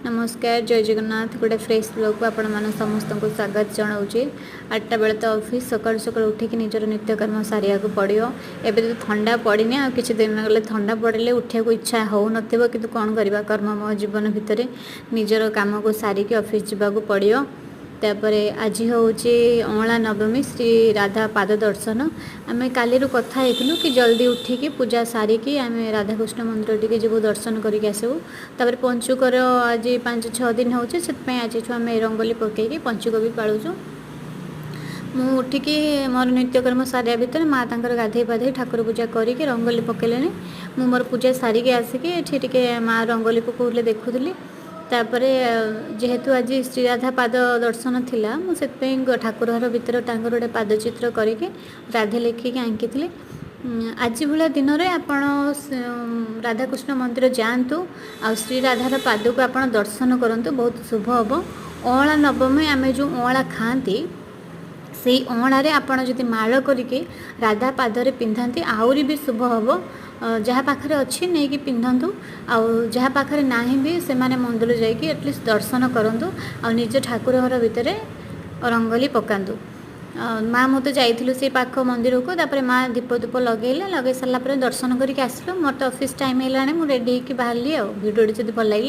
ନମସ୍କାର, ଜୟ ଜଗନ୍ନାଥ। ଗୋଟେ ଫ୍ରେଶ୍ ବ୍ଲଗ୍କୁ ଆପଣମାନ ସମସ୍ତଙ୍କୁ ସ୍ୱାଗତ ଜଣାଉଛି। 8ଟା ବେଳେ ତ ଅଫିସ୍। ସକାଳୁ ସକାଳୁ ଉଠିକି ନିଜର ନିତ୍ୟକର୍ମ ସାରିବାକୁ ପଡ଼ିବ। ଏବେ ତ ଥଣ୍ଡା ପଡ଼ିନି, ଆଉ କିଛି ଦିନ ଗଲେ ଥଣ୍ଡା ପଡ଼ିଲେ ଉଠିବାକୁ ଇଚ୍ଛା ହେଉନଥିବ, କିନ୍ତୁ କ'ଣ କରିବା, କର୍ମମୟ ଜୀବନ ଭିତରେ ନିଜର କାମକୁ ସାରିକି ଅଫିସ୍ ଯିବାକୁ ପଡ଼ିବ। ତାପରେ ଆଜି ହେଉଛି ଅଁଳା ନବମୀ, ଶ୍ରୀ ରାଧା ପାଦ ଦର୍ଶନ। ଆମେ କାଲିରୁ କଥା ହେଇଥିଲୁ କି ଜଲ୍ଦି ଉଠିକି ପୂଜା ସାରିକି ଆମେ ରାଧାକୃଷ୍ଣ ମନ୍ଦିର ଟିକେ ଯିବୁ, ଦର୍ଶନ କରିକି ଆସିବୁ। ତାପରେ ପଞ୍ଚୁକର ଆଜି 5-6 ଦିନ ହେଉଛି, ସେଥିପାଇଁ ଆଜିଠୁ ଆମେ ରଙ୍ଗୋଲି ପକେଇକି ପଞ୍ଚୁକ ବି ପାଳୁଛୁ। ମୁଁ ଉଠିକି ମୋର ନିତ୍ୟକର୍ମ ସାରିବା ଭିତରେ ମା ତାଙ୍କର ଗାଧେଇ ପାଧେଇ ଠାକୁର ପୂଜା କରିକି ରଙ୍ଗୋଲି ପକେଇଲେଣି। ମୁଁ ମୋର ପୂଜା ସାରିକି ଆସିକି ଏଠି ଟିକେ ମା ରଙ୍ଗୋଲି ପକାଉଥିଲେ ଦେଖୁଥିଲି। ତାପରେ ଯେହେତୁ ଆଜି ଶ୍ରୀରାଧା ପାଦ ଦର୍ଶନ ଥିଲା, ମୁଁ ସେଥିପାଇଁ ଠାକୁର ଘର ଭିତରେ ତାଙ୍କର ଗୋଟେ ପାଦଚିତ୍ର କରିକି ରାଧେ ଲେଖିକି ଆଙ୍କିଥିଲି। ଆଜି ଭଳିଆ ଦିନରେ ଆପଣ ରାଧାକୃଷ୍ଣ ମନ୍ଦିର ଯାଆନ୍ତୁ ଆଉ ଶ୍ରୀ ରାଧାର ପାଦକୁ ଆପଣ ଦର୍ଶନ କରନ୍ତୁ, ବହୁତ ଶୁଭ ହେବ। ଅଁଳା ନବମୀ, ଆମେ ଯେଉଁ ଅଁଳା ଖାଆନ୍ତି, ସେଇ ଅଁଳାରେ ଆପଣ ଯଦି ମାଳ କରିକି ରାଧା ପାଦରେ ପିନ୍ଧାନ୍ତି, ଆହୁରି ବି ଶୁଭ ହେବ। ଯାହା ପାଖରେ ଅଛି ନେଇକି ପିନ୍ଧନ୍ତୁ, ଆଉ ଯାହା ପାଖରେ ନାହିଁ ବି ସେମାନେ ମନ୍ଦିର ଯାଇକି ଆଟଲିଷ୍ଟ ଦର୍ଶନ କରନ୍ତୁ ଆଉ ନିଜ ଠାକୁର ଘର ଭିତରେ ରଙ୍ଗୋଲି ପକାନ୍ତୁ। ମା ମୁଁ ତ ଯାଇଥିଲୁ ସେଇ ପାଖ ମନ୍ଦିରକୁ। ତାପରେ ମା ଦୀପ ଧୂପ ଲଗେଇଲେ। ଲଗେଇ ସାରିଲା ପରେ ଦର୍ଶନ କରିକି ଆସିଲୁ। ମୋର ତ ଅଫିସ୍ ଟାଇମ୍ ହେଲାଣି, ମୁଁ ରେଡ଼ି ହେଇକି ବାହାରିଲି। ଆଉ ଭିଡ଼ିଓଟି ଯଦି ଭଲ ଲାଗିଲା